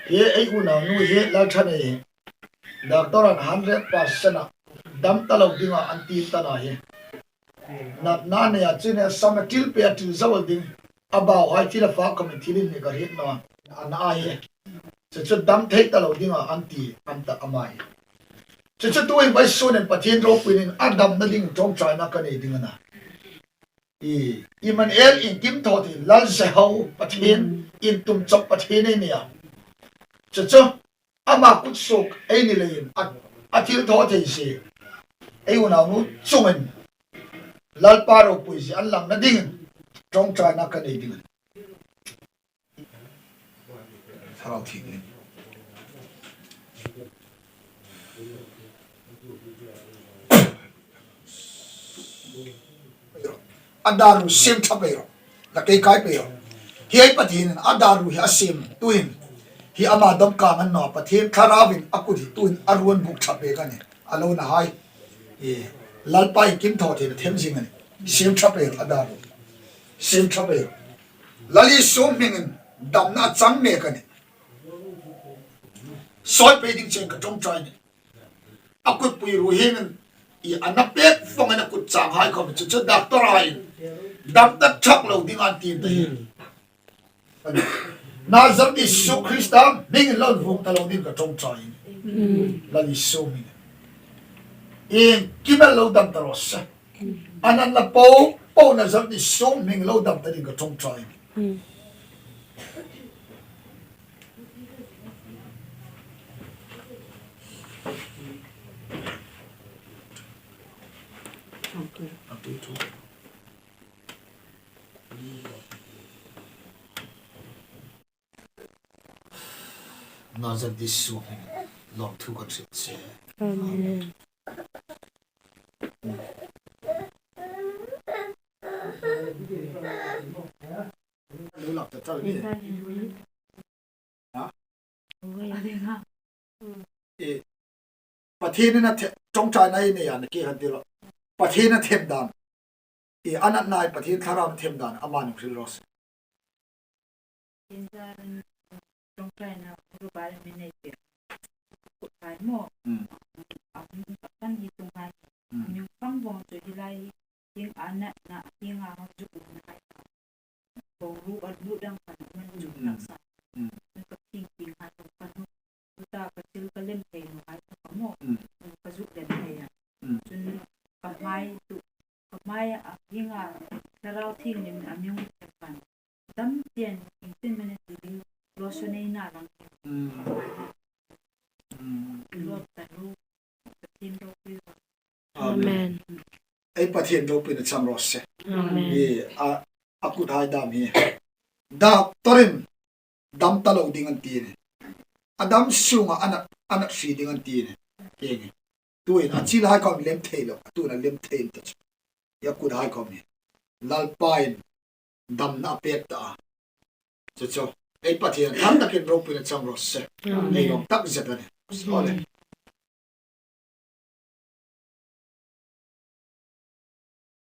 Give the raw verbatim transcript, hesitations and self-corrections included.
Hi ei unaunu hi Lalṭhahnemei hi doctor an hundred percent a dam ta lo dinga an ti ta na hi. Natna nei a chun a sam a ṭil pei a ṭil zo ding. A bau hai thil a fa khawm thil inhnik a hriet naw a. A na a hi. Chu chu dam thei ta lo dinga an ti an ta ama hi. Chu chu tuin vawisun hin Pathien ropuiin a damna ding ṭawngṭaina ka nei ding a na. I, Immanuel, iengkim thaw thei, Lal Jehovah Pathien, intum chawk Pathien ei nih a. Chu chu, ama kut suok ei ni leiin a, a thilthawtheina ei unaunu chungin Lalpa ropui zie an langna dingin ṭawngṭaina ka nei ding a nih. Thlarau thienghlim. A dar ru siem ṭha pei rawh. La kei kai pei rawh. Hi ei Pathienin a dar ru hi a siem tuhin. Hi ama dawm kang a ni naw a, Pathien Thlarauin a kut hi tuhin a ruon buk ṭha pei ka nih. A lo na hai. E, Lalpa iengkim thaw theina them zing a nih. Siem ṭha pei a dar ru. Siem ṭha pei. Lal Isu hmingin damna a chang mek a nih. Sawi pei ding cheng ka ṭawngṭai a nih. A kutpui ru hi min i a na pek vawng a na kut chang hai khawm chu chu doctor hai dam ta ṭhak lo ding an ti ta hi. Nazareth Isu Krista hmingin lo vuong ta lo ding ka ṭawngṭai a nih. Lal Isu hmingin. Iengkim el lo dam ta raw se. A natna po po Nazareth Isu hmingin lo dam ta ding ka ṭawngṭai a nih. Nazareth Isu hmingin lawmthu kan hril che. Amen. Lo lak ta ta ni. Ha? E, Pathienin a the-, ṭawngṭaina ei nei a na ki han ti lo. Pathien a them dan. E, a natna hi Pathien Thlarau a them dan. Ama hung hril raw se. Inzalin ṭawngṭaina ru bar mi nei te. Kut hai maw. Mm. A hung kan hi tung hai. Mm. Nyung pang vawng chu hi lai hi. Hieng a natna, hieng a hang chu um na hai. Bawng ru a lu dang kan man chu Mm. taksa. Mm. Ka thing thing hai kan nu. Tuta ka thil ka lem thei naw hai ka maw. Mm. Ka zuk lem thei a. Mm. Chun ka hmai tu, ka hmai a hieng a Thlarau Thienghlimin a mi hung thep kan. Dam ṭhin, iengtin mani ti ding, lo so nei na lang. Mm. Mm. Lo ta ru, Pathien ropui. Amen. Amen. Ei Pathien ropuina chang raw se. Amen. Hi a, a kut hai dam hi. Doctor-in dam ta lo ding an ti a nih. A dam sunga a nat, a nat hri ding an ti a nih. Eng. Tuin a chil hai khawm lem thei lo, a tuin a lem thei ta chu. Hi a kut hai khawm hi. Lalpain damna a pek ta a. Chu chu. Ei Pathien thar takin ropuina chang raw se. Amen. Ei lawm tak zet a nih. Amen.